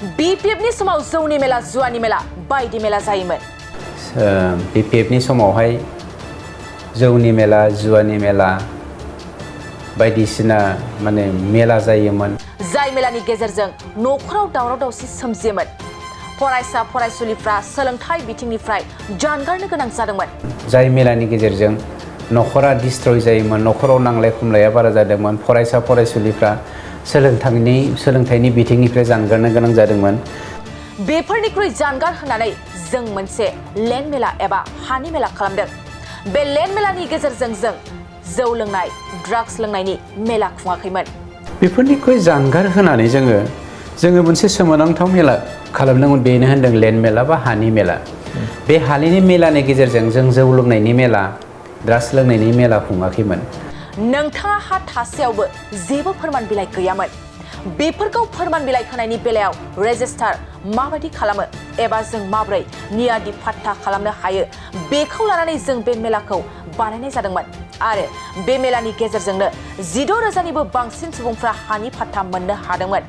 BPFनि समाव जौनि मेला जुवानि मेला बायदि मेला जायोमोन। BPFनि समावहाय जौनि मेला जुवानि मेला बायदिसिना माने मेला जायोमोन। जाय मेलानि गेजेरजों न'खराव दावराव दावसि सोमजियोमोन। फरायसा फरायसुलिफ्रा सोलोंथाइ बिथिंनिफ्राय जानगारनो गोनां जादोंमोन। जाय मेलानि गेजेरजों न'खरा डिस्ट्रय जायोमोन, न'खराव नांलाय खमलाया बारा जादोंमोन, फरायसा फरायसुलिफ्रा सोलोंथाइनि बिथिंनिफ्राय जानगारनो गोनां जादोंमोन। बेफोरनिख्रुइ जानगार होनानै जों मोनसे लेन्ड मेला एबा हानि मेला खालामदों। बे लेन्ड मेलानि गेजेरजों जों जौ लोंनाय, ड्राग्स लोंनायनि मेला खुङाखैमोन। बेफोरनिख्रुइ जानगार होनानै जोङो मोनसे सोमोनांथाव मेला खालामदोंमोन। बेनो होनदों लेन्ड मेला बा हानि मेला। बे हानि मेलानि गेजेरजों जों जौ लोंनायनि मेला, ड्राग्स लोंनायनि मेला खुङाखैमोन। नोंथाङा हा थासेयावबो जेबो फोरमान बिलाइ गैयामोन। बेफोरखौ फोरमान बिलाइ होनायनि बेलायाव रेजिस्टार माबायदि खालामो एबा जों माबोरै नियादि फाट्टा खालामनो हायो बेखौ लानानै जों बे मेलाखौ बानायनाय जादोंमोन आरो बे मेलानि गेजेरजोंनो 16,000निबो बांसिन सुबुंफ्रा हानि फाट्टा मोननो हादोंमोन।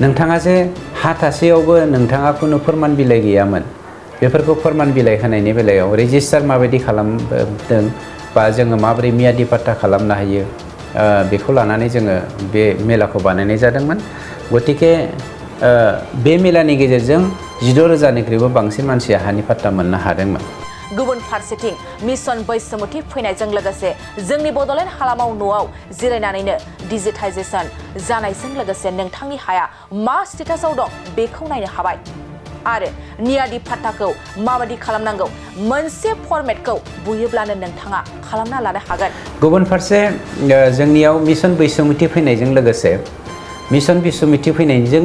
नोंथाङा जे हा थासेयावबो नोंथाङा खुनु फोरमान बिलाइ गैयामोन। बेफोरखौ फोरमान बिलाइ होनायनि बेलायाव रेजिस्टार माबायदि खालामदों बा जोङो माबोरै मियादि फाट्टा खालामनो हायो बेखौ लानानै जोङो बे मेलाखौ बानायनाय जादोंमोन। गतिके बे मेलानि गेजेरजों 16,000निख्रुइबो बांसिन मानसिया हानि फाट्टा मोननो हादोंमोन। गुबुन फारसेथिं मिशन बैसोमुथि फैनायजों लोगोसे जोंनि बड'लेण्ड हालामाव न'आव जिरायनानैनो डिजिटाइजेसन जानायजों लोगोसे नोंथांनि हाया मा स्टेटासआव दं बेखौ नायनो हाबाय आरो नियादि फाट्टाखौ माबायदि खालामनांगौ मोनसे फरमेटखौ बुयोब्लानो नोंथाङा खालामना लानो हागोन। गुबुन फारसे जोंनियाव मिशन बैसोमुथि फैनायजों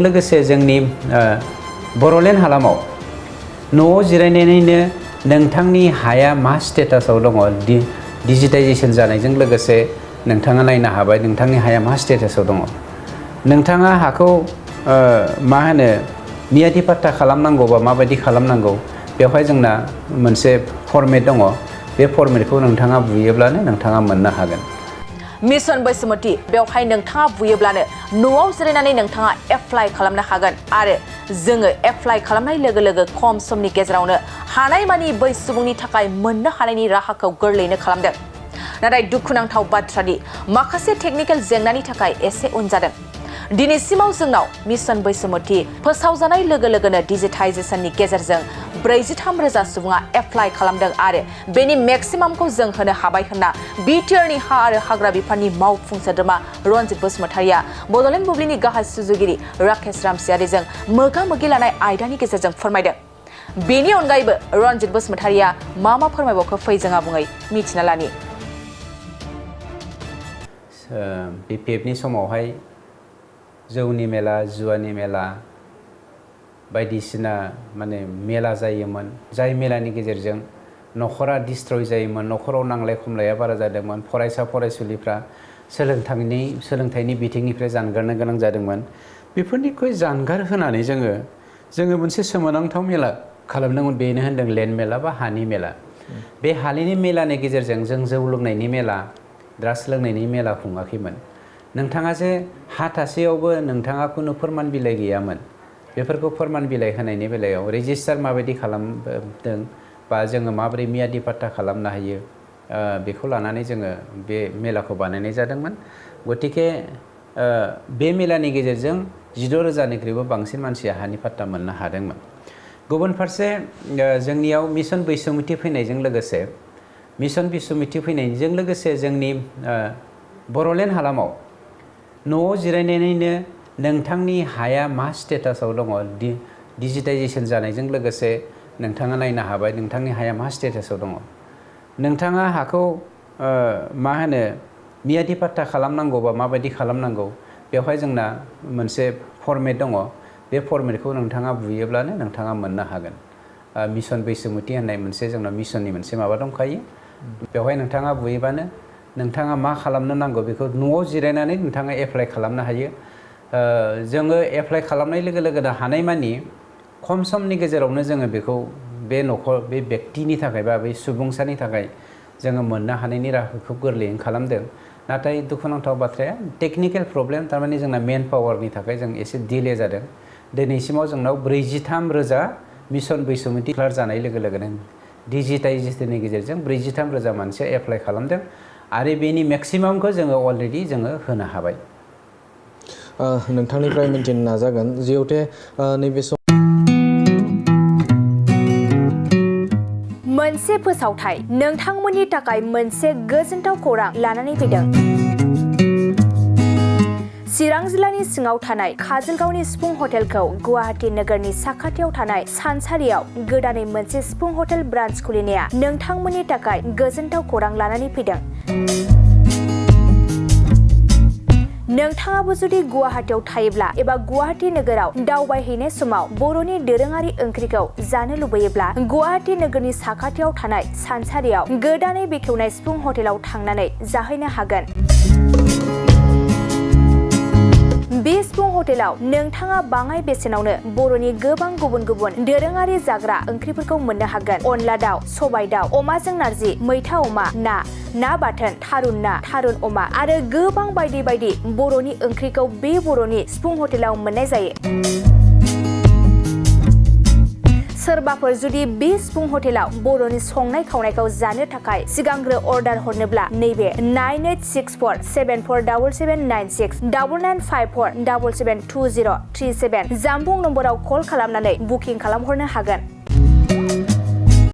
लोगोसे जोंनि बड'लेण्ड हालामाव न'आव जिरायनानैनो नोंथांनि हाया मा स्टेटासआव दङ डिजिटाइजेसन जानायजों लोगोसे नोंथाङा नायनो हाबाय नोंथांनि हाया मा स्टेटासआव दङ। नोंथाङा हाखौ मियादि फाट्टा खालामनांगौबा माबायदि खालामनांगौ बेवहाय जोंना मोनसे फरमेट दङ। बे फरमेटखौ नोंथाङा बुयोब्लानो नोंथाङा मोननो हागोन। मिशन बैसोमुथि बेवहाय नोंथाङा बुयोब्लानो न'आव जिरायनानै नोंथाङा एप्लाइ खालामनो हागोन आरो जोङो एप्लाइ खालामनाय लोगो लोगो खम समनि गेजेरावनो हानायमानि बै सुबुंनि थाखाय मोननो हानायनि राहाखौ गोरलैनो खालामदों। नाथाय दुखुनांथाव बाथ्रादि माखासे टेकनिकेल जेंनानि थाखाय एसे उन जादों। दिनैसिमाव जोंनाव मिशन बैसोमुथि फोसावजानाय लोगो लोगोनो डिजिटाइजेसननि गेजेरजों 43,000 सुबुङा एप्लाइ खालामदों आरो बेनि मेक्सिमामखौ जों होनो हाबाय होनना बिटिआरनि हा आरो हाग्रा बिफाननि मावफुं सोद्रोमा रनजित बसुमतारिया बड'लेण्ड बुब्लिनि गाहाय सुजुगिरि राकेश रामसियारिजों मोगा मोगि लानाय आयदानि गेजेरजों फोरमायदों। बेनि अनगायैबो रनजित बसुमतारिया मा फोरमायबावखो फै जों आबुङै मिथिना लानि। BPFनि समावहाय जौनि मेला जुवानि मेला बायदिसिना माने मेला जायोमोन। जाय मेलानि गेजेरजों न'खरा डिस्ट्रय जायोमोन, न'खराव नांलाय खमलाया बारा जादोंमोन, फरायसा फरायसुलिफ्रा सोलोंथाइनि बिथिंनिफ्राय जानगारनो गोनां जादोंमोन। बेफोरनिख्रुइ जानगार होनानै जोङो मोनसे सोमोनांथाव मेला खालामदोंमोन। बेनो होनदों लेन्ड मेला बा हानि मेला। बे हानि मेलानि गेजेरजों जों जौ लोंनायनि मेला, ड्राग्स लोंनायनि मेला खुङाखैमोन। नोंथाङा जे हा थासेयावबो नोंथाङा खुनु फोरमान बिलाइ गैयामोन। बेफोरखौ फोरमान बिलाइ होनायनि बेलायाव रेजिस्टार माबायदि खालामदों बा जोङो माबोरै मियादि फाट्टा खालामनो हायो बेखौ लानानै जोङो बे मेलाखौ बानायनाय जादोंमोन। गतिके बे मेलानि गेजेरजों 16,000निख्रुइबो बांसिन मानसिया हानि फाट्टा मोननो हादोंमोन। गुबुन फारसे जोंनियाव मिशन बैसोमुथि फैनायजों लोगोसे जोंनि बड'लेण्ड हालामाव न'आव जिरायनानैनो नोंथांनि हाया मा स्टेटासआव दङ डिजिटाइजेसन जानायजों लोगोसे नोंथाङा नायनो हाबाय नोंथांनि हाया मा स्टेटासआव दङ। नोंथाङा हाखौ मियादि फाट्टा खालामनांगौबा माबायदि खालामनांगौ बेवहाय जोंना मोनसे फरमेट दङ। बे फरमेटखौ नोंथाङा बुयोब्लानो नोंथाङा मोननो हागोन। मिशन बैसोमुथि होननाय मोनसे जोंनाव मिशननि मोनसे माबा दंखायो। बेवहाय नोंथाङा बुयोबानो नोंथाङा मा खालामनो नांगौ बेखौ न'आव जिरायनानै नोंथाङा एप्लाइ खालामनो हायो। जोङो एप्लाइ खालामनाय लोगो लोगोनो हानायमानि खम समनि गेजेरावनो जोङो बेखौ बे बेक्तिनि थाखाय बा बे सुबुंसानि थाखाय जोङो मोननो हानायनि राहाखौ गोरलैयैनो खालामदों। नाथाय दुखुनांथाव बाथ्राया टेकनिकेल प्रब्लेम, थारमाने जोंना मेन पावारनि थाखाय जों एसे डिले जादों। दिनैसिमाव जोंनाव 43,000 मिशन बैसोमुथि डिक्लार जानाय लोगो लोगोनो डिजिटाइजेसननि गेजेरजों 43,000 मानसिया एप्लाइ खालामदों आरो बेनि मेक्सिमामखौ जोङो अलरेडि जोङो होनो हाबाय। नोंथांनिफ्राय मिन्थिनो नाजागोन जिहेतु नैबे मोनसे फोसावथाय नोंथांमोननि थाखाय मोनसे गोजोनथाव खौरां लानानै फैदों। चिरां जिल्लानि सिङाव थानाय काजलगावनि सिफुं हटेलखौ गुवाहाटी नोगोरनि साखाथियाव थानाय सानसारियाव गोदानै मोनसे सिफुं हटेल ब्रान्च खुलिनाया नोंथांमोननि थाखाय गोजोनथाव खौरां लानानै फैदों। नोंथाङाबो जुदि गुवाहाटीयाव थायोब्ला एबा गुवाहाटी नोगोराव दावबायहैनाय समाव बर'नि दोरोङारि ओंख्रिखौ जानो लुबैयोब्ला गुवाहाटी नोगोरनि साखाथियाव थानाय सानसारियाव गोदानै बेखेवनाय सिफुं हटेलाव थांनानै जाहैनो हागोन। बे सिफुं हटेलाव नोंथाङा बाङाय बेसेनावनो बर'नि गोबां गुबुन गुबुन दोरोङारि जाग्रा ओंख्रिफोरखौ मोननो हागोन। अनला दाउ, सबाय दाउ, अमाजों नारजि, मैथा अमा, ना बाथोन, थारुन ना, थारुन अमा आरो गोबां बायदि बायदि बर'नि ओंख्रिखौ बे बर'नि सिफुं हटेलाव मोननाय जायो। सोरबाफोर जुदि बे सिफुं हटेलाव बर'नि संनाय खावनायखौ जानो थाखाय सिगांग्रो अर्डार हरनोब्ला नैबे 9864747796 9954772037 जामबुं नम्बराव कल खालामनानै बुकिं खालामहरनो हागोन।